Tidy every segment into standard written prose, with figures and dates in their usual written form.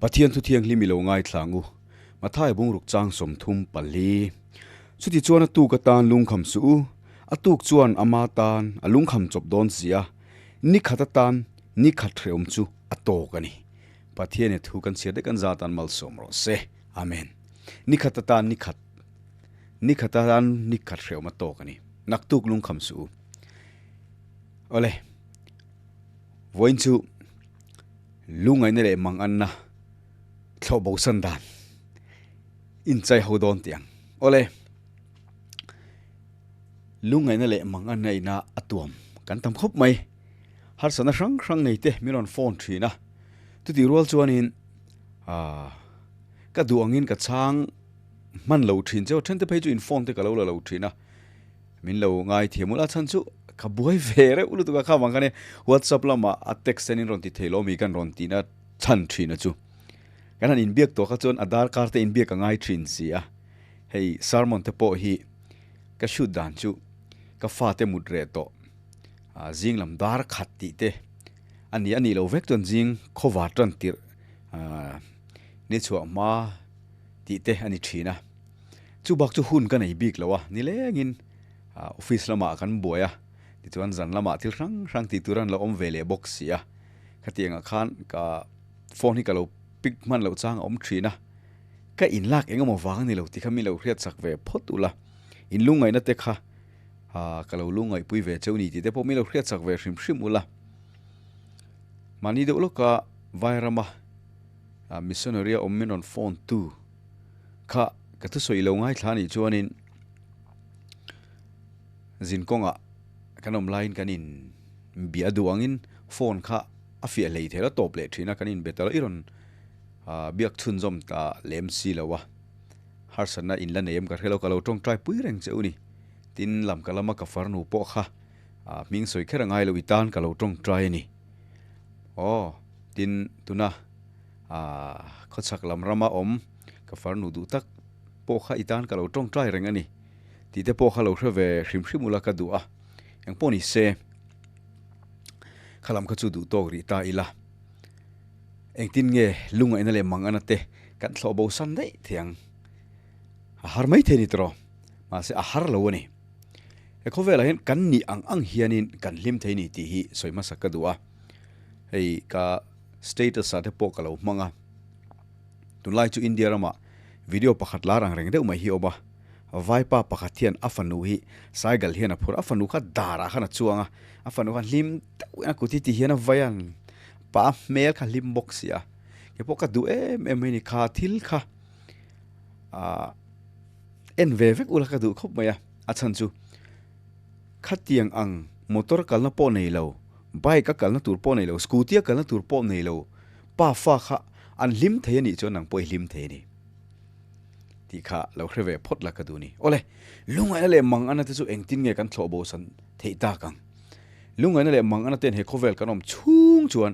Pathian thu thianghlim i lo ngaithla ang u. Mathai bungruk chang 34. Chuti chuan a tuk atan lungkham suh u. A tuk chuan ama tan a lungkham chawp dawn si a, ni khat atan ni khat hrehawm chu a tawk a ni. Pathian he thu kan chhiar daih kan zat an malsawm rawh se. Amen. Ni khat atan ni khat ni khat atan ni khat hrehawm a tawk a ni. Naktuk lungkham suh u. Awle. Vawiin chu lungaihna leh manganna thlawh bo san dan inchai ho dawn tih ang. Awle, lungaihna leh manganna ina a tuam kan tam khawp mai. Harsatna hrang hrang nei te min rawn phone thin a, chutih rual chuanin aah ka duh angin ka chhang hman lo thin cheu a, then te phei chu in phone te ka lo la lo thin a. Min lo ngaithiam ula chhan chu ka buai ve reuh lutuk a kha vang khan e WhatsApp lamah a text en in rawn ti thei lo mi kan rawn tihna chhan thin a chu. Kan han inbiak tawh kha chuan a darkar te inbiak a ngai thin si a. Hei sermon te pawh hi ka shoot dan chu ka fate mut reh tawh a zing lam dar khat tih te a ni a nih loh vek chuan zing khawva tan tirh ni chhuah hma tih te a ni thin a. Chu bak chu hun ka nei bik lo a, nilengin office lamah kan buai a, tichuan zan lamah thil hrang hrang tih tur an lo awm ve leh bawk si a, khatiangah khan ka phone hi ka lo pick hman loh chang a awm thin a, ka inlak eng emaw vang a ni lo tih kha min lo hriat sak ve phawt ula, in lungngaihna te kha ka lo lungngaihpui ve cheu ni tih te pawh min lo hriat sak ve hrim hrim ula. Mahni deuh lawka Vairama missionary a awm min rawn phone tu. Kha ka thusawi lo ngaithla anih chuanin zin kawngah kan awm laiin kan in bia duh angin phone kha a fiah hlei thei lo tawp leh thin a kan in be ta lo i rawn biak chhunzawm ta lem si lo a harsatna in la nei em ka hre lo ka lo tawngtai pui reng che u ni tin lam ka lama ka farnu pawh kha hming sawi kher a ngai lo i tan ka lo tawngtai a ni aw tin tuna. Aah, khawchhak lam rama awm ka farnu duh tak pawh kha i tan ka lo tawngtai reng a ni tih te pawh kha lo hre ve hrim hrim ula ka duh a, eng pawh ni se kha lam kha chu duh tawk rih ta ila, engtin nge lungaihna leh mangana te kan thlawh bo san daih thei ang, a har mai thei ni tawh mahse a har lo a ni. He khawvelah hian kan nih ang ang hianin kan hlim thei ni tih hi sawi hmasa ka duh a, hei ka. Status ah te pawh ka lo hmang a, tunlai chu India ramah video pakhat lar ang reng deuh mai hi a awm a, vaipa pakhat hian a fanu hi cycle hian a phur a, a fanu kha darah khan a chuang a, a fanu khan hlim deuhin a kut hi ti hian a vai a, pa hmel kha hlim bawk si a, kei pawh ka duh em em mai a ni, kha thil kha ah en ve vek ula ka duh khawp mai a, a chhan chu khatiang ang motor kalna pawh nei lo. Bike a kalna tur pawh nei lo, scooty a kalna tur pawh nei lo, pa fa kha an hlim thei a nih chuan nang pawh i hlim thei a ni tih kha lo hre ve phawt la ka duh a ni. Awle, lungaihna leh mangana te chu engtin nge kan thlawh bo san theih tak ang? Lungaihna leh mangana ten he khawvel kan awm chhung chuan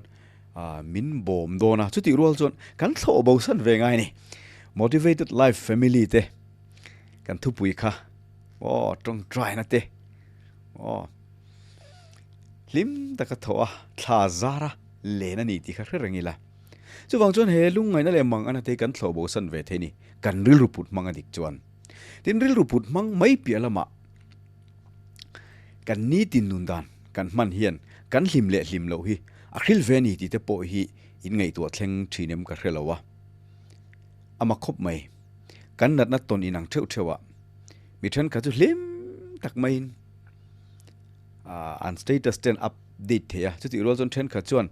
min bawm dawn a, chutih rual chuan kan thlawh bo san ve ngai a ni. Motivated Life Family te kan thupui kha aw tawngtaina te aw. Hlim taka thaw a, thla zar a len a ni tih kha hre reng ila. Chuvang chuan he lungngaihna leh mang ana te hi kan thlawh bo san ve thei ni, kan rilru put hmang a dik chuan. Tin, rilru put hmang mai piah lamah kan nitin nun dan kan hman hian kan hlim leh hlim loh hi a hril ve a ni tih te pawh hi in ngaihtuah thleng thin em ka hre lo a. A mak khawp mai. Kan natna tawn inang theuh theuh a, mi thenkhat chu hlim tak maiin, an status te an update thei a, chutih rual chuan thenkhat chuan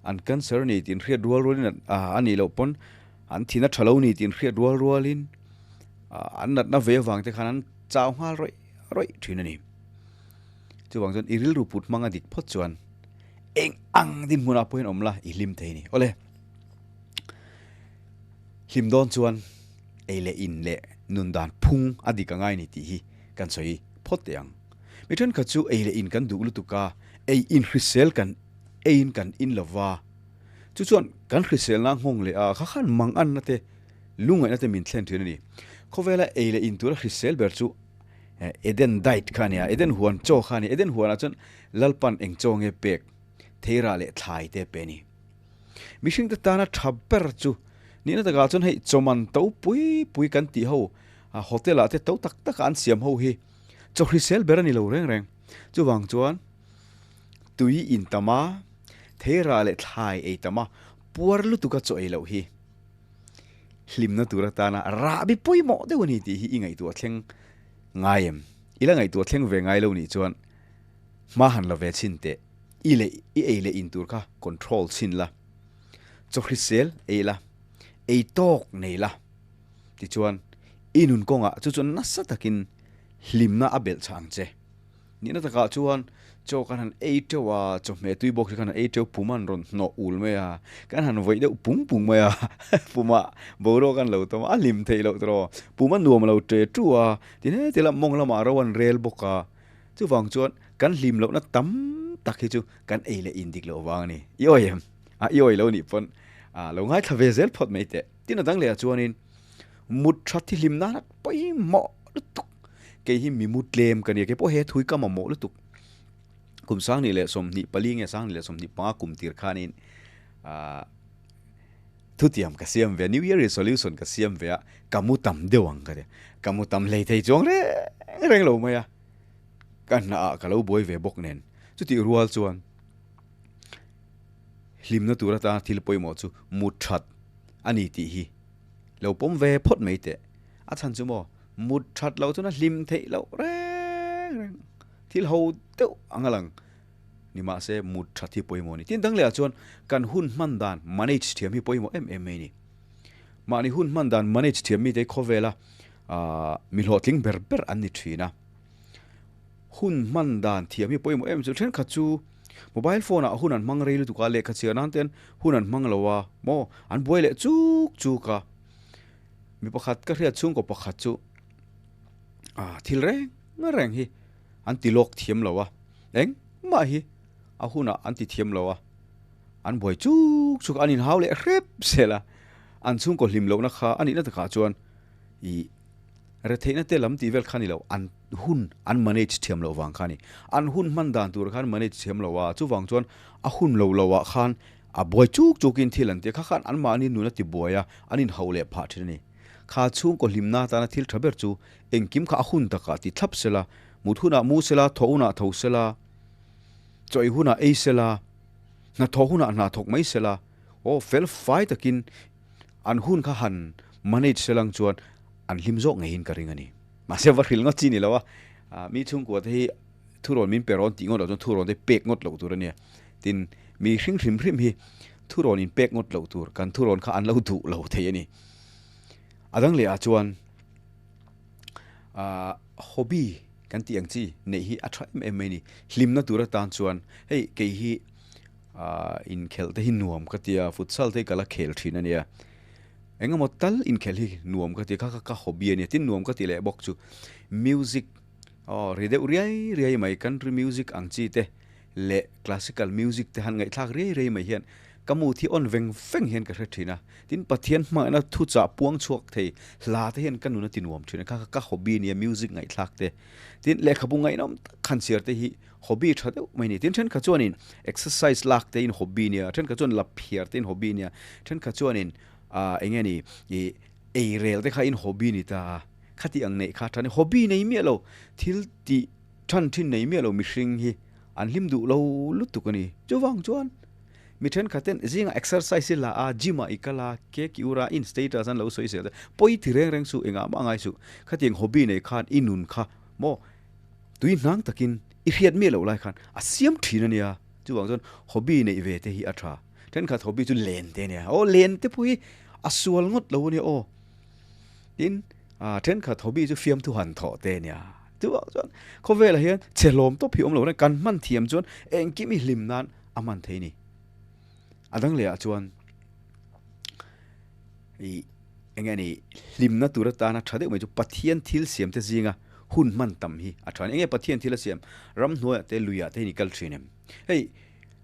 an cancer a ni tih an hriat rual rualin a nih loh pawn an thihna tha lo ni tih an hriat rual rualin an natna ve avang te khan an chau nghal rawih rawih thin a ni. Chuvang chuan i rilru put hmang a dik phawt chuan eng ang dinhmunah pawhin awm la i hlim thei a ni. Awle, hlim dawn chuan ei leh in leh nun dan phung a dik a ngai a ni tih hi kan sawi phawt teh ang. Mi thenkhat chu ei leh in kan duh lutuk a, ei in hrisel kan eiin kan in lo va, chu chuan kan hriselna nghawng leh a kha khan manganna te, lungngaihna te min thlen thin a ni. Khawvela ei leh in tura hrisel ber chu Eden diet kha a ni a, Eden huan chaw kha a ni. Eden huanah chuan Lalpan eng chaw nge pek, theirah leh thlai te pe a ni. Mihringte tana tha ber chu. Nihna takah chuan hei chawman to pui pui kan tih ho hotel ah te to tak tak a an siam ho hi chaw hrisel ber a ni lo reng reng. Chuvang chuan tui in tam a, theirah leh thlai ei tam a, puar lutuk a chaw ei loh hi hlimna tur atana rahbi pawimawh deuh a ni tih hi i ngaihtuah thleng ngai em? I la ngaihtuah thleng ve ngai lo nih chuan hma han la ve chhin teh. I leh i ei leh in tur kha control chhin la, chaw hrisel ei la, ei tawk nei la tichuan i nun kawngah chu chuan nasa takin hlimna a belh chah ang che. Nihna takah chuan chaw kan han ei teuh a, chawhmeh tui bawk hi kan han ei teuh pum an rawn hnawh ul mai a, kan han vawih deuh pung pung mai a, pumah boruak an lo tawm a, a hlim theih loh tawh, pum a nuam lo ṭe ṭu a, ti hle hle a mawng lamah ro an rel bawk a, chuvang chuan kan hlim lohna tam tak hi chu kan ei leh in dik loh vang a ni. I awi em? A, i awi lo nih pawn a lo ngaithla ve zel phawt mai teh. Tin a dang leh ah chuanin mut ṭhat hi hlim nana pawimawh lutuk. Kei hi mi mu tlem ka nia, kei pawh he thui ka mamawh lutuk. Kum 2024 nge 2025 kum tir khanin ah thutiam ka siam ve a, New Year resolution ka siam ve a, ka mu tam deuh ang ka tia. Ka mu tam hlei thei chuang reng reng lo mai a, ka hna ah ka lo buai ve bawk nen. Chutih rual chuan hlimna tur atana thil pawimawh chu mu that a ni tih hi lo pawm ve phawt mai teh. A chhan chu maw mut that loh chuan a hlim theih loh reng reng thil ho deuh ang a lang ni mahse mut that hi pawimawh a ni. Tin dang lehah chuan kan hun hman dan manage thiam hi pawimawh em em mai a ni. Mahni hun hman dan manage thiam mite hi khawvela aah mi hlawhtling ber ber an ni thin a. Hun hman dan thiam hi pawimawh em chu thenkhat chu mobile phone ah hun an hmang rei lutuk a, lehkha chhiar nan ten hun an hmang lo a maw an buai leh chuk chuk a. Mi pakhat ka hriat chhungkaw pakhat chu ah thil reng reng hi an ti lawk thiam lo a, engmah hi a hunah an ti thiam lo a, an buai chuk chuk a, an inhau leh hrep zel a, an chhungkaw hlim lohna kha a nihna takah chuan ih retheihna te lam tih vel kha a ni lo, an hun an manage thiam loh vang kha a ni, an hun hman dan tur khan manage thiam lo a, chuvang chuan a hun lo lo ah khan A buai chuk chukin thil an ti a, kha khan anmahni nun a ti buai a, an inhauh leh phah thin a ni. Kha chhungkaw hlimna atana thil tha ber chu engkim kha a hun takah ti thlap sela, mut hunah mu sela, thawh hunah tho sela, chaw ei hunah ei sela, hnathawh hunah hna thawk mai sela, aw fel fai takin an hun kha han manage selang chuan an hlim zawk ngeiin ka ring a ni. Mahse va hrilh ngawt chi ni lo a, mi chhungkua te hi thurawn min pe rawn tih ngawt loh chuan thurawn te pek ngawt loh tur a nia. Tin, mi hring hrim hrim hi thurawn in pek ngawt loh tur kan thurawn kha an lo duh lo thei a ni. A dang leh ah chuan ah hobby kan tih ang chi neih hi a tha em em mai a ni. Hlimna tur atan chuan hei kei hi ah inkhelh te hi nuam ka tia, futsal te hi ka la khel thin a nia. Engemaw tal inkhelh hi nuam ka ti, kha kha ka hobby a nia. Tin, nuam ka ti leh bawk chu music aw ri deuh riai riai mai country music ang chi te leh classical music te han ngaihthlak riai riai mai hian ka mood hi on veng veng hian ka hre thin a, tin Pathian hmangaihna thuchah puang chhuak thei hla te hian ka nun a ti nuam thin a, kha kha ka hobby nia music ngaihthlak te, tin lehkhabu ngaihnawm tak han chhiar te hi hobby tha deuh mai a ni, tin thenkhat chuanin exercise lak te in hobby nia, thenkhat chuan laphiar te in hobby nia, thenkhat chuanin ah eng nge ni ih ei rel te kha in hobby ni ta a, khati ang neih kha tha ni, hobby nei miah lo thil tih Than thin nei miah lo mihring hi an hlim duh lo lutuk a ni. Chuvang chuan mi thenkhat ten zingah exercise i la a, gym ah i kal a, cake i ur a, in status an lo sawi zel te, pawi ti reng reng suh, engah mah ngai suh. Khatiang hobby nei khan i nun kha maw tui hnang takin i hriat miah loh lai khan a siam thin a nia. Chuvang chuan hobby neih ve te hi a tha. Thenkhat hobby chu len te a nia. Aw len te pawh hi a sual ngawt lo a nia aw. Tin, thenkhat hobby chu fiamthu han thawh te a nia. Chuvang chuan khawvelah hian chhe hlawm tawp hi awm lo reng, kan hman thiam chuan engkim i hlim nan a hman thei ni. A dang lehah chuan i eng nge ni hlimna tur atana tha deuh mai chu Pathian thil siam te zinga hun hman tam hi a tha a ni. Eng nge Pathian thil a siam? Ramhnuaiah te luiah te hian i kal thin em? Hei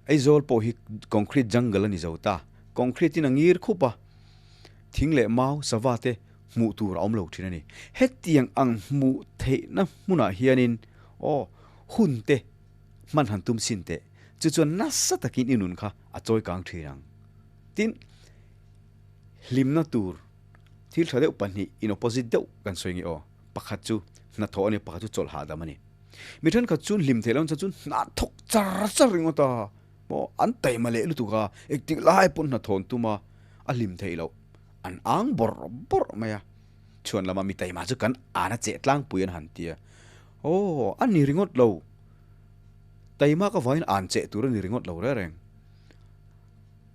Aizawl pawh hi concrete jungle a ni zo ta. Concrete in a ngir khup a, thing leh mau sava te hmuh tur a awm lo thin a ni. Hetiang ang hmuh theihna hmunah hianin aw hun te hman han tum sin teh, chu chuan nasa takin i nun kha a chawi kang thin ang. Tin, Hlimna tur thil tha deuh pahnih in opposite deuh kan sawi nge aw. Pakhat chu hnathawh a ni, pakhat chu chawlh hahdam a ni. Mi thenkhat chuan hlim theih loh chuan hna thawk char char ringawt a, maw an taima leh lutuk a, engtik lai pawn hnathawh an tum a, a hlim theih loh an ang bawrh bawrh mai a. Chhuan lama mi taima chu kan an a cheh tlangpui an han ti a, aw a ni ringawt lo, taima ka vangin an cheh tur a ni ringawt lo reng reng.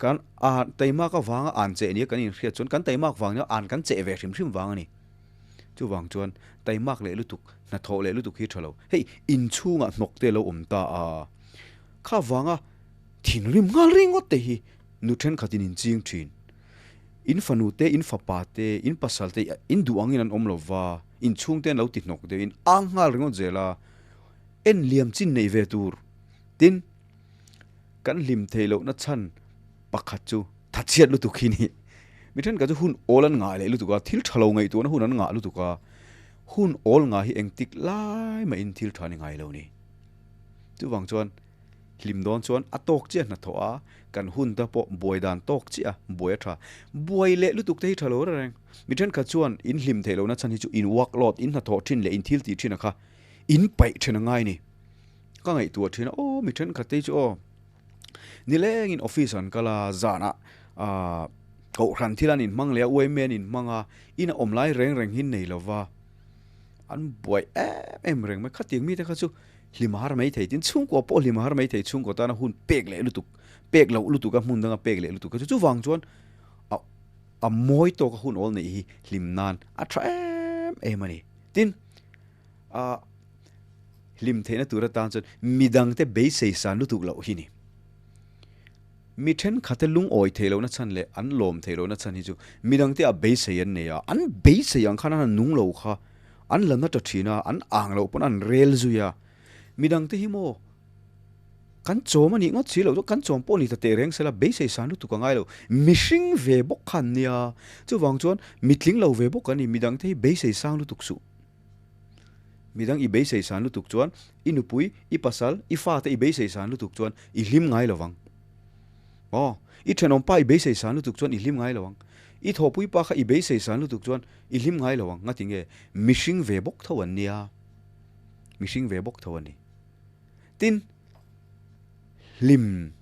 Kan an taimak avanga an cheh nia kan inhriat chuan kan taimak vang nia an kan cheh ve hrim hrim vang a ni. Chuvang chuan taimak leh lutuk, hnathawh leh lutuk hi tha lo. Hei inchhungah hnawk te lo awm ta a, kha vanga thinrim nghal ringawt te hi nu thenkhatin in ching thin. In fanu te, in fapa te, in pasal te in duh angin an awm lo va, inchhung te an lo ti hnawk deuh in ang nghal ringawt zel a, en liam chin neih ve tur. Tin. Kan hlim theih lohna chhan pakhat chu thatchhiat lutuk hi ni. Mi thenkhat chu hun awl an ngah leh lutuk a, thil tha lo ngaihtuahna hun an ngah lutuk a, hun awl ngah hi engtik lai mahin thil tha ni ngai lo ni. Chuvang chuan hlim dawn chuan a tawk chiah hnathawh a, kan hun te pawh buai dan tawk chiah a, buai a tha. Buai leh lutuk te hi tha lo reng reng. Mi thenkhat chuan in hlim theih lohna chhan hi chu in workload, in hnathawh thin leh in thil tih thin a kha in paih then a ngai ni. Ka ngaihtuah thin a, aw mi thenkhat te hi chu aw nilengin office an kal a, zanah ah kohhran thil an inhmang leh a, uaime an inhmang a, in a awm lai reng reng hi nei lova an buai em em reng mai. Khatiang mite kha chu hlim har mai thei tin chhungkua pawh hlim har mai thei chhungkua tana hun pek leh lutuk pek loh lutuk a hmun danga pek leh lutuk kha chu chuvang chuan a a mawi tawka hun awl neih hi hlim nan a tha em em a ni. Tin ah. Hlim theihna tur atan chuan midangte beisei san lutuk loh hi ni. Mi thenkhatte lungawi theih lohna chhan leh an lawm theih lohna chhan hi chu midangte ah beisei an nei a, an beisei ang khan an nung lo kha an la na ta thin a, an ang loh pawn an rel zui a. Midangte hi maw kan chawm a nih ngawt si loh chuan kan chawm pawh ni ta teh reng sela beisei san lutuk a ngai lo. Mihring ve bawk kha an nia, chuvang chuan mitling lo ve bawk an ni, midangte hi beisei sang lutuk suh. Midang i beisei san lutuk chuan i nupui, i pasal, i fate i beisei san lutuk chuan i hlim ngai lo vang. Aw, i thenawmpa i beisei san lutuk chuan i hlim ngai lo ang. I thawhpuipa kha i beisei san lutuk chuan i hlim ngai lo ang. Ngati nge? Mihring ve bawk tho an nia. Mihring ve bawk tho a ni. Tin, hlim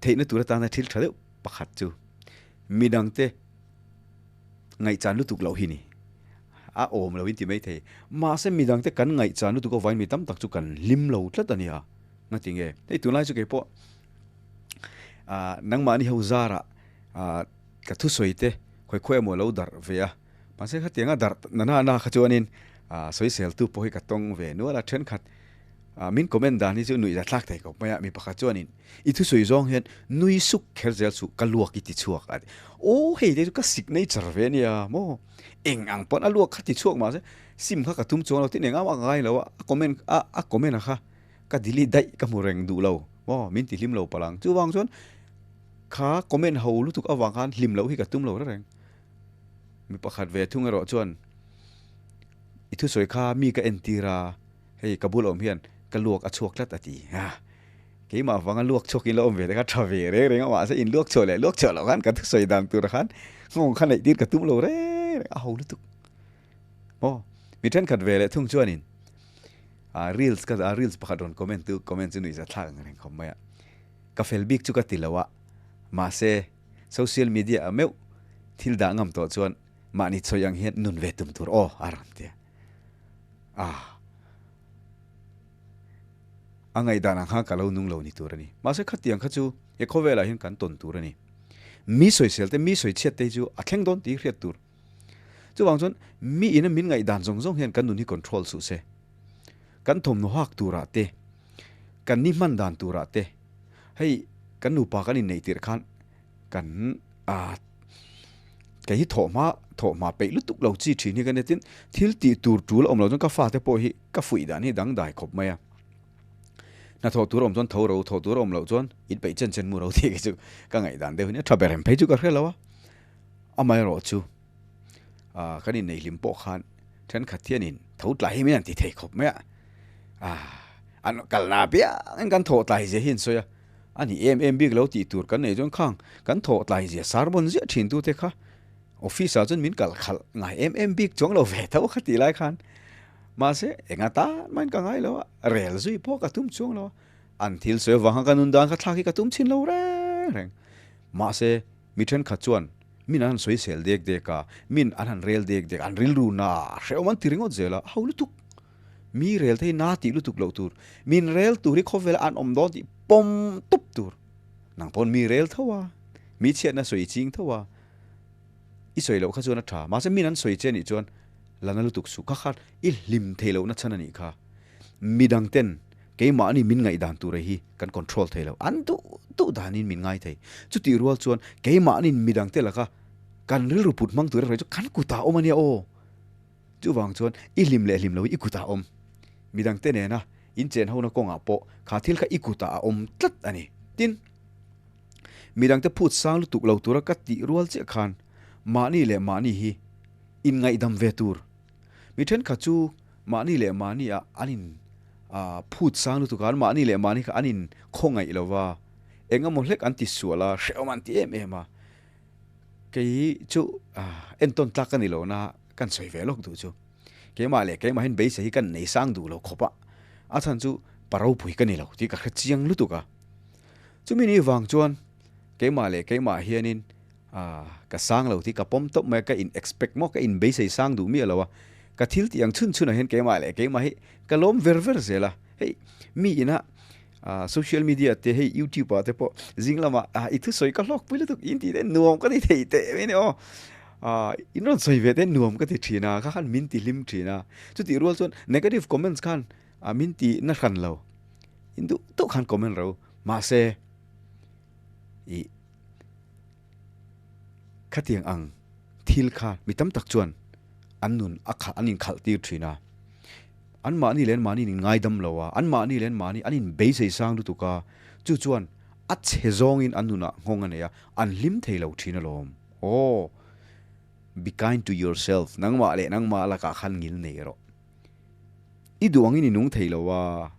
theihna tur atana thil tha deuh pakhat chu midangte ngaihchan lutuk loh hi ni. A awm lo in ti mai thei. Mahse midangte kan ngaihchan lutuk avangin mi tam tak chu kan hlim lo tlat a nia. Ngati nge? Hei tunlai chu keipawh ah nangmahni ho zarah ah ka thusawi te khawi khawi emaw lo darh ve a. Mahse khatianga darh na na na kha chuanin ah sawiseltu pawh hi ka tawng ve nual a. Thenkhat ah min comment dan hi chu nuih zathlak thei khawp mai a. Mi pakhat chuanin I thusawi zawng hian nui suk kher zel chu ka luak i ti chhuak a ti. Aw hei te chu ka signature ve ania maw? Eng ang pawn a luak kha ti chhuak mahse sim kha ka tum chuang lo tin eng ang a ngai lo a, a comment a a comment a kha ka delete daih ka hmu reng duh lo maw min ti hlim lo palh ang. Chuvang chuan kha comment ho lutuk avang khan hlim loh hi ka tum lo reng reng. Mi pakhat ve thung erawh chuan i thusawi kha mi ka entir a, hei ka bul awm hian ka luak a chhuak tlat a ti a. Keimah vanga luak chhuak in la awm ve te kha tha ve reng reng a, mahse in luak chhuah leh luak chhuah loh khan ka thusawi dan tur khan nghawng kha neih tir ka tum lo reng reng a ho lutuk. Maw mi thenkhat ve leh thung chuanin ah reels ka ah reels pakhat rawn comment tu comment chu nuihza thlak ang reng khawp mai a, ka fel bik chu ka ti lo a, mahse social media ah meuh thil dah ngam tawh chuan mahni chhawi ang hian nun ve tum tur aw a rawn ti a, ah. A ngaihdan ang khan ka lo nung lo ni tur a ni. Mahse khatiang kha chu he khawvelah hian kan tawn tur a ni. Mi sawisel te, mi sawichhiat te hi chu a thleng dawn tih hi hriat tur. Chuvang chuan mi ina min ngaihdan zawng zawng hian kan nun hi control suh se. Kan thawmhnaw hak turah te, kan ni hman dan turah te, hei kan nupa kan inneih tirh khan kan ah kei hi thawhhma thawhhma peih lutuk lo chi thin hi ka nia tin thil tih tur tul a awm lo chuan ka fate pawh hi ka fuih dan hi dangdai khawp mai a hna thawh tur a awm chuan tho ro thawh tur a awm loh chuan in peih chen chen mu ro tih khi chu ka ngaih dan deuh hi nia tha ber em phei chu ka hre lo a amaherawh chu ah kan inneih hlim pawh khan thenkhat hianin tho tlai hi min han ti thei khawp mai a ah an kalna apiangin kan thawh tlai zia hi an sawi a. A ni em em bik lo tih tur kan nei chuan khang kan thawh tlai zia sermon ziah thin tute kha office ah chuan min kal khalh ngai em em bik chuang lo ve tho kha tih lai khan mahse enga tan mahin ka ngai lo a, rel zui pawh ka tum chuang lo a, an thil sawi avang khan ka nun dan kha thlak hi ka tum chhin lo reng reng. Mahse mi thenkhat chuan min an han sawi sel dek dek a, min an han rel dek dek a, an rilru na hrehawm an ti ringawt zel a, a ho lutuk. Mi rel te hi na tih lutuk loh tur, min rel tur hi khawvela an awm dawn tih pawm tup tur. Nang pawn mi rel tho a, mi chhiatna sawi ching tho a, i sawi loh kha chuan a tha. Mahse min an sawi che anih chuan la na lutuk suh kha khan i hlim thei lohna chhan anih kha. Midang ten keimahni min ngaihdan tur hi kan control thei lo, an duh duh danin min ngai thei. Chutih rual chuan keimahnin midang te laka kan rilru put hmang tur erawh hi chu kan kutah awm ania aw. Chuvang chuan i hlim leh hlim lo hi i kutah a awm. Midangte nena inchen hona kawngah pawh kha thil kha i kutah a awm tlat a ni. Tin, midangte phut sang lutuk lo tura ka tih rual chiah khan mahni leh mahni hi inngaihdam ve tur. Mi thenkhat chu mahni leh mahni ah an in phut sang lutuk a, an mahni leh mahni kha an in khawngaih lo va, eng emaw hlek an ti sual a, hrehawm an ti em em a. Kei chu entawn tlak ka ni lo na kan sawi ve lawk duh chu. Keimah leh keimahin beisei hi kan nei sang duh lo khawp a, a chhan chu pa ropui ka ni lo tih ka hre chiang lutuk a. Chumi ni vang chuan keimah leh keimah hianin ka sang lo tih ka pawm tawp mai a, ka in expect maw, ka in beisei sang duh miah lo a. Ka thil tih ang chhun chhunah hian keimah leh keimah hi ka lawm ver ver zel a. Hei mi ina social media te hei youtube ah te pawh zing lamah i thusawi ka hlawk pui lutuk in tih te nuam ka ti thei teh mai a ni aw in rawn sawi ve te nuam ka ti thin a kha khan min ti hlim thin a chutih rual chuan negative comments khan min ti na hran lo in duh duh khan comment ro mahse i khatiang ang thil kha mi tam tak chuan an nun a khalh an inkhalh tir thin a. Anmahni leh anmahni in ngaidam lo a, anmahni leh anmahni an inbeisei sang lutuk a, chu chuan a chhe zawngin an nunah nghawng a nei a, an hlim thei lo thin alawm. Aw, be kind to yourself, nangmah leh nangmah lakah khan ngil nei rawh. I duh angin i nung thei lo a,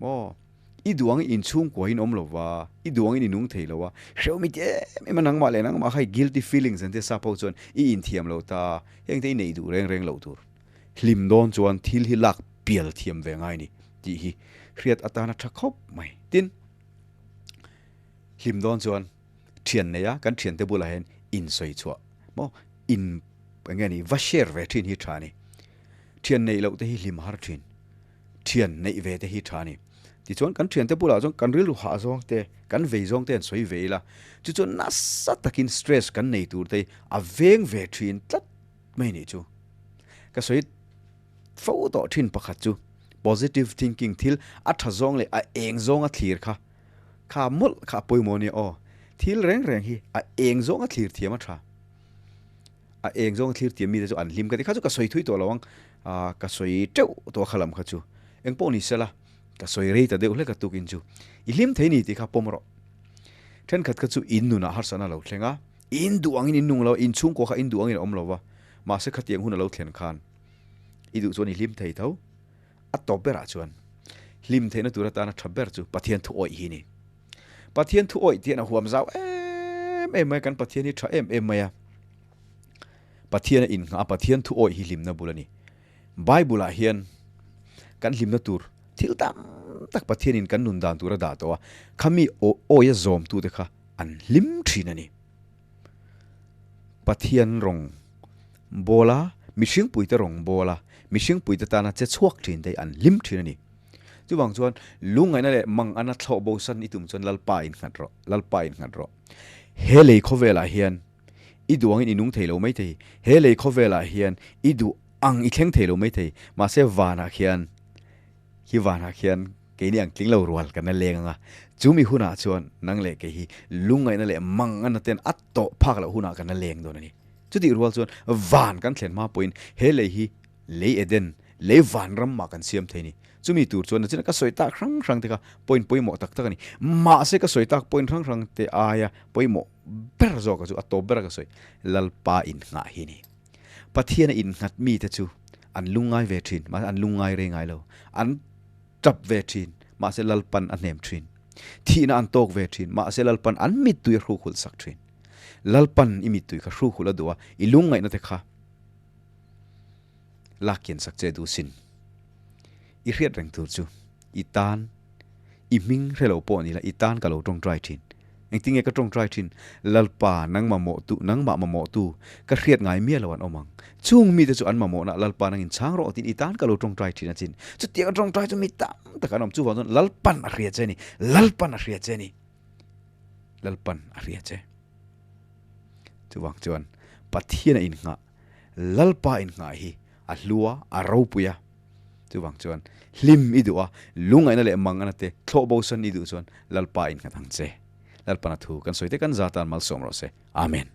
maw? I duh angin inchhungkua in awm lo va, i duh angin i nung thei lo a, hrehawm i ti em em a, nangmah leh nangmah kha i guilty feelings an tia sap ho chuan i inthiam lo ta, hengte i neih duh reng reng loh tur. Hlim dawn chuan thil hi lak pial thiam ve ngai ni tih hi hriat atana tha khawp mai. Tin, hlim dawn chuan thian nei a, kan thiante bulah hian insawi chhuah maw in eng nge ni va share ve thin hi tha a ni. Thian neih loh te hi hlim har thin, thian neih ve te hi tha a ni. Tichuan kan thiante bulah chuan kan rilru hah zawng te, kan vei zawng te an sawi ve ila, chu chuan nasa takin stress kan nei tur te hi a veng ve thin tlat mai nih chu. Ka sawi fo tawh thin pakhat chu positive thinking thil a tha zawng leh a eng zawnga thlir kha kha mawlh kha a pawimawh ania aw. Thil reng reng hi a eng zawnga thlir thiam a tha. A eng zawnga thlir thiam mite chu an hlim ka ti kha chu ka sawi thui tawh lo ang ah ka sawi teuh tawh kha lam kha chu. Eng pawh ni sela ka sawi rei ta deuh hlek a tukin chu i hlim thei ni tih kha pawm rawh. Thenkhat kha chu in nunah harsatna a lo thleng a. In duh angin in nung lo, in chhungkaw kha in duh angin a awm lo va, mahse khatiang hun a lo thlen khan i duh chuan i hlim thei tho. A tawp berah chuan hlim theihna tur atana tha ber chu Pathian thu awih hi a ni. Pathian thu awih tih hian a huam zau em em mai a, kan Pathian hi tha em em mai a. Pathian a innghah a, Pathian thu awih hi hlimna bul a ni. Bible ah hian kan hlimna tur thil tam tak Pathianin kan nun dan tur a dah tawh a, khami awia zawmtute kha an hlim thin a ni. Pathian rawng bawla, mihring puite rawng bawla, mihring puite tana che chhuak thin te hi an hlim thin a ni. Chuvang chuan lungngaihna leh mangana thlawh bo san i tum chuan Lalpa innghat rawh, Lalpa innghat rawh. He lei khawvelah hian i duh angin i nung thei lo mai thei, he lei khawvelah hian i duh ang i thleng thei lo mai thei, mahse vanah khian, hi vanah khian Keini ang tling lo rual kan la leng ang a, chu mi hunah chuan nang leh kei hi lungngaihna leh manganna ten a tawh phak loh hunah kan la leng dawn a ni. Chutih rual chuan van kan thlen hma pawhin he lei hi lei Eden, lei vanram mah kan siam thei a ni. Chumi tur chuan nachina ka sawi tak hrang hrang te kha point pawimawh tak tak a ni. Mahse ka sawi tak point hrang hrang te aia pawimawh ber zawk chu a tawp bera ka sawi Lalpa innghah hi a ni. Pathiana innghat mite chu an lungngai ve thin, mahse an lungngai rei ngai lo. An tap ve thin, mahse Lalpan a hnem thin. Thihna an tawk ve thin, mahse Lalpan an mittui a hruk hulh sak thin. Lalpan i mittui kha hruk hulh a duh a, i lungngaihna te kha lak kian sak che duh sin. I hriat reng tur chu i tan i hming hre lo pawh ni la i tan ka lo tawngtai thin. Engtinge ka tawngtai thin? Lalpa nangmah mawh tu nangmah mamawh tu ka hriat ngai miah lo an awm ang. Chung mite chu an mamawhna Lalpa nangin chhang rawh tiin i tan ka lo tawngtai thin a chin. Chutiang a tawngtai chu mi tam tak an awm. Chuvang chuan Lalpan a hria che a ni. Lalpan a hria che a ni. Lalpan a hria che. Chuvang chuan Pathian a innghah, Lalpa innghah hi a hlua, a ropui a. Chuvang chuan hlim i duh a, lungaihna leh mangana te thlawh bo san i duh chuan Lalpa innghah ang che. Lalpan a thu kan sawi te kan za tan malsawm rawh se. Amen.